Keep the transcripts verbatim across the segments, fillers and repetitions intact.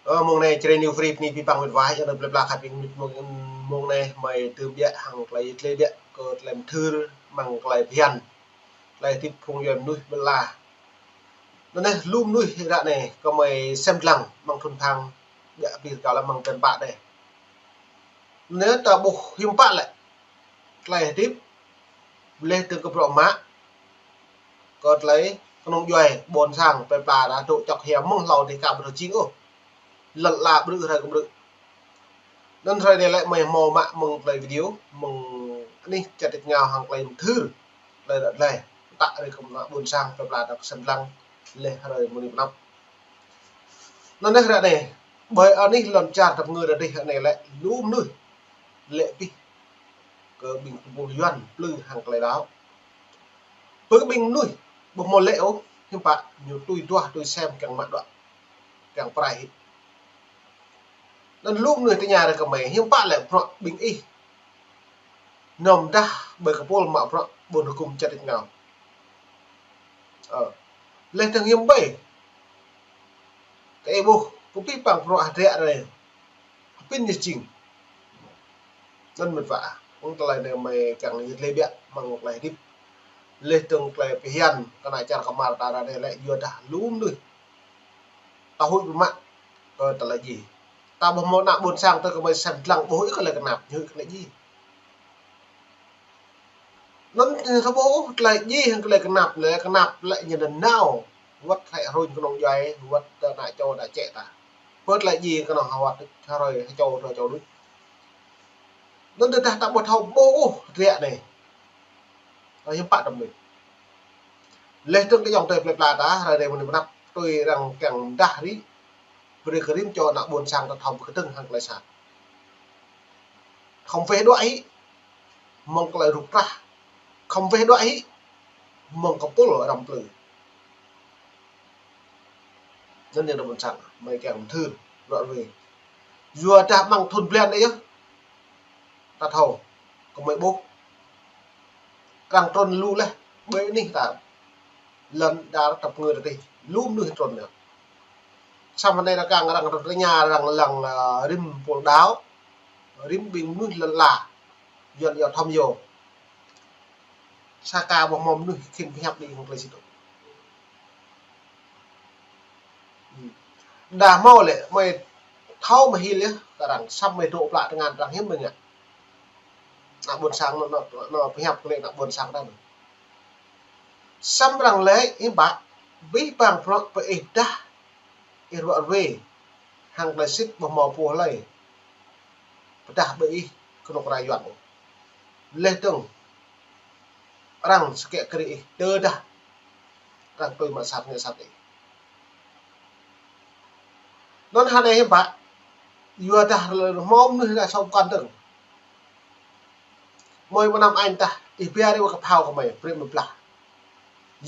Ơ, mông anai Jrai New Free bơni abih bang mĕt wa, yua anŭn plơi pla khăp ƀing mĕt mông, mông anai mơi tơm biă hăng tơlơi yit lĕ biă kơ tơlơi mơthưr, mơ̆ng tơlơi phiăn, tơlơi hơdip phung djuai mơnuih ƀơi lŏn ala. Anŭn anai lu mơnuih ră anai kơ mơi sem lăng mơ̆ng thŭn phang biă abih kơ lăm mơ̆ng tơm pă anai. Anŭn anai ta ƀuh hiư̆m pă lĕ tơlơi hơdip, leh tơ̆ng kơ bruă mă, kơ tơlơi kơnung djuai ƀôn sang plơi pla ta dŏ čŏk hia mơ̆ng hlâo dih ka ƀu thâo jing ôh. Lŏn ala ƀrư̆ hrơi kơ ƀrư̆. Anŭn hrơi anai lĕ mơi hmâo mă mơ̆ng tơlơi video, mơ̆ng anih čar tač êngao hăng tơlơi mơthưr, tơlơi ră tơlơi. Tă rơi kơ mơnă ƀôn sang plơi pla ta sem lăng, leh hrơi mơni pơnăp. Anŭn anai ră anai, ƀơi anih lŏn čar ta pơngư ta dih anai lĕ lu mơnuih lĕ abih kơ ƀing tơpul Yuan plư hăng tơlơi đaŏ. Pơ kơ ƀing mơnuih ƀu hmâo lĕ ôh, hiư̆m pă ñu tui duah tui sem kiăng mă đuaĭ, kiăng pơrai hĭ. Anŭn lu mơnuih tơña rơi kơ mơi, hiư̆m pă lĕ bruă ƀing ih nao mơdah ƀơi kơpul mă bruă ƀôn hơkŭm čar tač êngao. Ơ, leh tơ̆ng hiư̆m ƀơi kơ ih ƀuh kơ abih bang bruă hơdră anai hơpĭn ñu jing. Anŭn mĕt wa, mơ̆ng tơlơi anai mơi kiăng yit lĕ biă mơ̆ng tơlơi hơdip, leh tơ̆ng tơlơi phiăn kơ ană čar kơmar ta ră anai lĕ yua dah lu mơnuih ta huĭ pơmă kơ tơlơi djai. Ta ƀu hmâo ană ƀôn sang ta kơ mơi sem lăng ƀu huĭ kơ tơlơi kơnap, ñu huĭ kơ tơlơi djai. Anŭn ta ƀuh tơlơi djai hăng tơlơi kơnap lĕ, kơnap lĕ ñu nao wơ̆t hrĕ hrôñ kơnung djuai, wơ̆t ană čô ană čĕ ta. Pơ tơlơi djai kơnơ̆ng hơwăt hrơi hơčâo hrơi čâo đôč. Anŭn tơdah ta ƀu thâo ƀuh ôh ră anai, ta hiư̆m pă tơm mơi. Leh tơ̆ng kơ ayŏng adơi plơi pla ta, hrơi anai mơni pơnăp, tui arăng kiăng mơdah rĭ, brơi kơ rĭm čô ană ƀôn sang ta thâo pơkơdơ̆ng hăng tơlơi sat. Khŏm weh đuaĭ hĭ mơ̆ng tơlơi rup trah, khŏm weh đuaĭ hĭ mơ̆ng kơpul răm plư. Anŭn yơh ană ƀôn sang, mơi kiăng mơthưr, ră ruai. Yua dah mơ̆ng thŭn blan anai yơh, ta thâo, kơ mơi ƀuh. Arăng trŭn lu leh, ƀơi anih ta, lŏn đar ta pơngư ta dih, lu mơnuih trŭn yơh. Samơ̆ anai arăng kiăng arăng trŭn tơña arăng lăng, ơ, rĭm pôl đaŏ, rĭm ƀing mơnuih lŏn ala, Yuan yơh thâo yơh. Sa ka ƀu hmâo mơnuih khĭn pơhiăp đĭ hăng tơlơi sĭt. Dah hmâo lĕ, mơi thâo mơi hil yơh, kơ arăng, samơ̆ mơi dŏ plă tơngan arăng hiư̆m mơi ngă. Ană ƀôn sang anŭn, anŭn, anŭn pơhiăp kơ lĕ ană ƀôn sang ta anŭn. Samơ̆ arăng lĕ, hiư̆m pă, abih bang bruă pơ ih dah, ih ruă ruai, hăng tơlơi sĭt ƀu hmâo pô hlơi pơdah ƀơi ih kơnuk kơna Yuan ôh. Leh dơ̆ng arăng sơkĕ kơrĭ ih, tơdah arăng tui mă sat ngă sat ih. Anŭn hơnai hiư̆m pă, yua dah hmâo mơnuih ră sŏ pơkŏn dơ̆ng. Mơi mơnam añ tah, ih pia rĭ wơ̆t kơ phao kơ mơi, brơi mơi blah.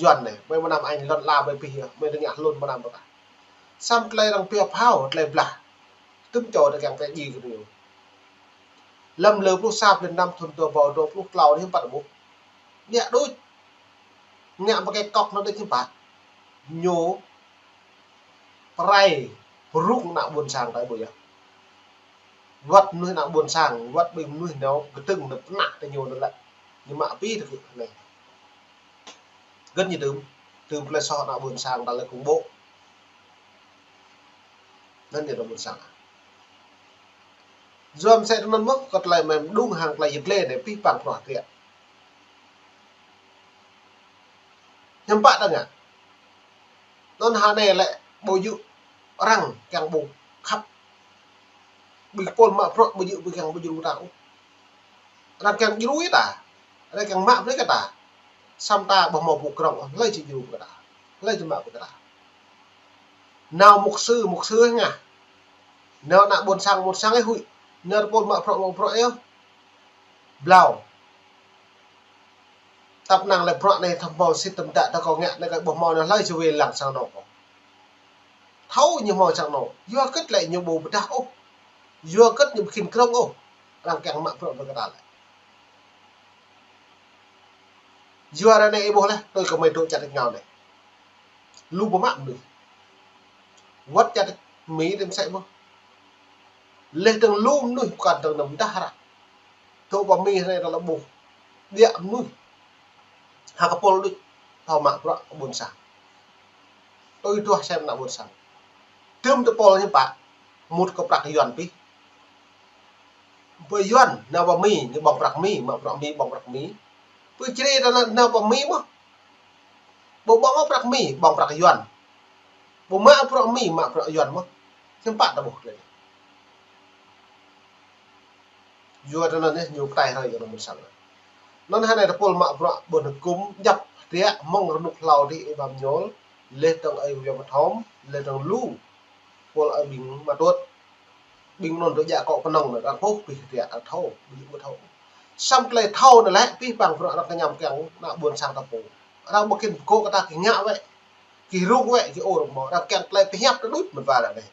Yuan anai, mơi mơnam añ lŏn ala ƀơi abih yơh, mơi tơña hlŭn mơnam tah. Samơ̆ tơlơi arăng pia phao, tơlơi blah. Tơm čô ta kiăng pia djai kơ ñu. Lăm lơ pluh sa blan năm thŭn dua rơbâo dua pluh klâo anai hiư̆m pă ta ƀuh. Biă đôč. Ngă ƀơi kơkŏk anŭn đôč hiư̆m pă. Ñu pơrai pơrŭng ană ƀôn sang ta ƀuh yơh. Wơ̆t mơnuih ană ƀôn sang, wơ̆t ƀing mơnuih nao kơdơ̆ng nao pơnă tơ ñu anŭn lĕ. Ñu mă abih tơkui anai. Gơ̆n ñu tơm, tơm tơlơi soh ană ƀôn sang ta lĕ kơ̆ng ƀô̆. Anŭn yơh ană ƀôn sang. Yua mơsĕ tơnăn mơ̆n, kơ tơlơi mơ̆ng mơđung hăng tơlơi yit lĕ anai abih bang pơnoh triă. Hiư̆m pă ta ngă. Anŭn hơnai lĕ ƀu djơ̆ arăng kiăng ƀu khăp. Ƀing pôl mă bruă ƀu djơ̆ ƀu kiăng ƀu djru ta ôh. Arăng kiăng djru ta. Arăng kiăng mă brơi kơ ta. Samơ̆ ta ƀu hmâo ƀu krŏng, hlơi či djru kơ ta. Hlơi či mă brơi kơ ta. Nao mục sư, mục sư ngă. Nao ană ƀôn sang, ƀôn sang ih huĭ. Nao pôl mă bruă, mă bruă yơh. Blâo. Tăp năng lĕ bruă anai thâo hmâo sĭt tơm đă ta kơ ngă anai kơ ƀu hmâo anŭn hlơi či wai lăng sang anŏ kơ. Thâo ñu hmâo sang anŏ. Yua hơget lĕ ñu ƀu pơdah ôh. Yua hơget ñu ƀu khĭn krŏng ôh. Arăng kiăng mă bruă brơi kơ ta lĕ. Yua ră anai ih ƀuh leh, tui kơ mơi dŏ čar tač êngao anai. Lu pơmă mơnuih. Wơ̆t čar tač Mi tơm sĕ mơ̆. Leh tơng lu mơnuih pơkŏn tơng năm dah ră. Tơ pơ Mi anai tơlơi ƀuh. Biă mơnuih. Hă kơ pôl đôč. Thâo mă bruă kơ ƀôn sang. Tui tuah sem ană ƀôn sang. Tơm tơ pôl ñu pă. Mŭt kơ prăk Yuan pih. Pơ Yuan, nao pơ Mi, ñu ƀơ̆ng prăk Mi, mă bruă Mi, ƀơ̆ng prăk Mi. Pơ Jrai ta nao, nao pơ Mi mơ̆. Ƀu ƀơ̆ng ôh prăk Mi, ƀơ̆ng prăk Yuan. Ƀu mă bruă Mi, mă bruă Yuan mơ̆. Hiư̆m pă ta ƀuh tơlơi. Yua tơ anŭn yơh ñu pơtai hrơi yua anŭn ƀôn sang. Anŭn hơnai tơpul mă bruă ƀôn hơkŭm djăp hơdră mơ̆ng rơnŭk hlâo dih ih ƀăm ñôl, leh tơng ơi yua mơthom, leh tơng lu. Pôl ơi ƀing mă tuăt. Ƀing anŭn tơ djă kŏ kơnơ̆ng anŭn, arăng pôh pih hơdră, arăng thâo, ƀing ƀu thâo. Samơ̆ tơlơi thâo anŭn lĕ, pih păng bruă arăng kơñăm kiăng, ană ƀôn sang ta pô. Arăng ƀu khĭn pơkŏ kơ ta kơ ngă wĕ. Kơ rŭng wĕ, kơ ôr mơ̆, arăng kiăng tơlơi pơhiăp tơdŭt mơ̆n wa ră anai.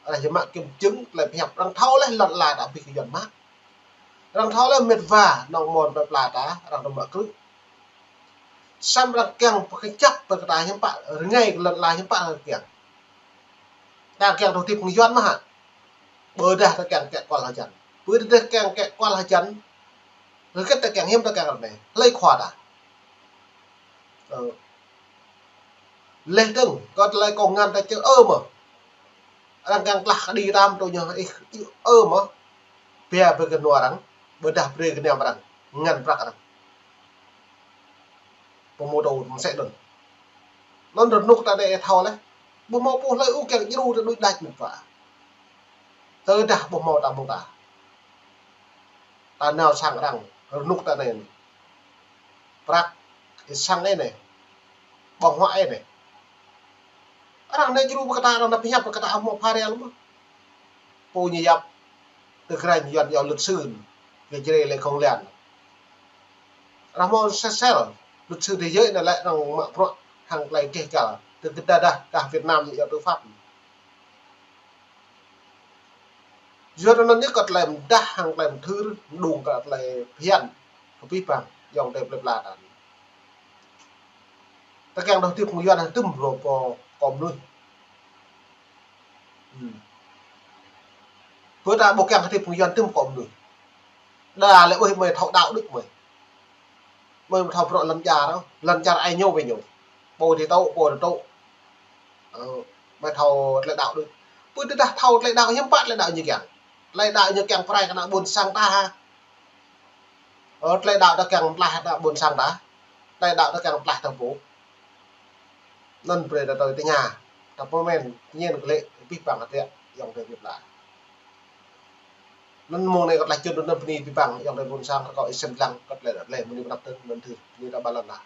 Arăng yua mă kơčơ̆ng tơlơi pơhiăp, arăng thâo leh lŏn ala ta pih kơ Yuan mă. Arăng thâo leh mĕt wa, nŏng mon plơi pla ta, arăng tơ mă krư̆. Samơ̆ arăng kiăng pơkơjăp pơ kơ ta hiư̆m pă, rơngai kơ lŏn ala hiư̆m pă arăng kiăng. Ta kiăng tơlơi hơdip mơ̆ng Yuan mơ̆ hă. Ƀôdah ta kiăng kĕ kual hơjăn. Ƀôdah ta kiăng kĕ kual hơjăn. Rơkĕt ta kiăng hiư̆m ta kiăng ră anai. Hlơi khua ta. Ơ. Leh dơ̆ng, kơ tơlơi kông ngăn ta čơ ơ mơ̆. Arăng kiăng klah kơđi tam tui ñu, ih, ih, ơ mơ̆. Bia brơi kơ nua arăng, ƀôdah brơi kơ niam arăng, ngăn prăk arăng. Pơmô tơ mơsĕ anŭn. Anŭn rơnŭk ta anai ih thâo leh. Ƀu hmâo pô hlơi ôh kiăng djru tơdŭč đač mĕt wa. Tơdah ƀu hmâo ta mơ̆ng ta. Ta nao sang arăng, rơnŭk ta anai. Prăk, ih sang anai. Ƀơ̆ng huă anai. Arăng anai djru pơ kơ ta, arăng anai pơhiăp pơ kơ ta hmâo pha rel mơ̆. Pô ñu yap, tơ Jrai Yuan yua luật sư, kơ Jrai lĕ kông lian. Arăng hmâo sel sel, luật sư thế giới anai lĕ arăng mă bruă, hăng tơlơi keh kal, tơ kơ ta dah, kah Việt Nam ñu yua tư pháp. Yua anŭn ñu kơ tơlơi mơdah hăng tơlơi mơthưr, mơđung kơ tơlơi phiăn, kơ pih păng, yua tơlơi plơi pla ta. Ta kiăng tơlơi hơdip mơ̆ng Yuan hăng tơm rô pô kơ mơnuih. Hmm. Pơ ta ƀu kiăng hơdip mơ̆ng Yuan tơm kơ mơnuih. Đa lĕ ơi mơi thâo đaŏ đôč mơi. Mơi thâo bruă lŏn čar, lŏn čar ai ñu wĕ ñu. Pô dih tŏ, pô dih tŏ. Ơ, mơi thâo tơlơi đaŏ đôč. Pơ tơdah thâo tơlơi đaŏ hiư̆m pă tơlơi đaŏ ñu kiăng. Tơlơi đaŏ ñu kiăng pơrai kơ ană ƀôn sang ta hă. Ơ, tơlơi đaŏ ta kiăng pơklaih ană ƀôn sang ta. Tơlơi đaŏ ta kiăng pơklaih ta pô. Anŭn brơi ta tui tơña. Ta pơmĕn, ñen kơ lĕ, pih păng hơdră, yua tơlơi pih pla. Anŭn mơ̆ng anai kơ tơlơi čun anŭn bơni pih păng, yua tơlơi ƀôn sang, kơ ih sem lăng, kơ tơlơi đaŏ tơlơi, bơni pơnăp tơ̆ng, anŭn thâo, bơni ta ƀă lăn lah.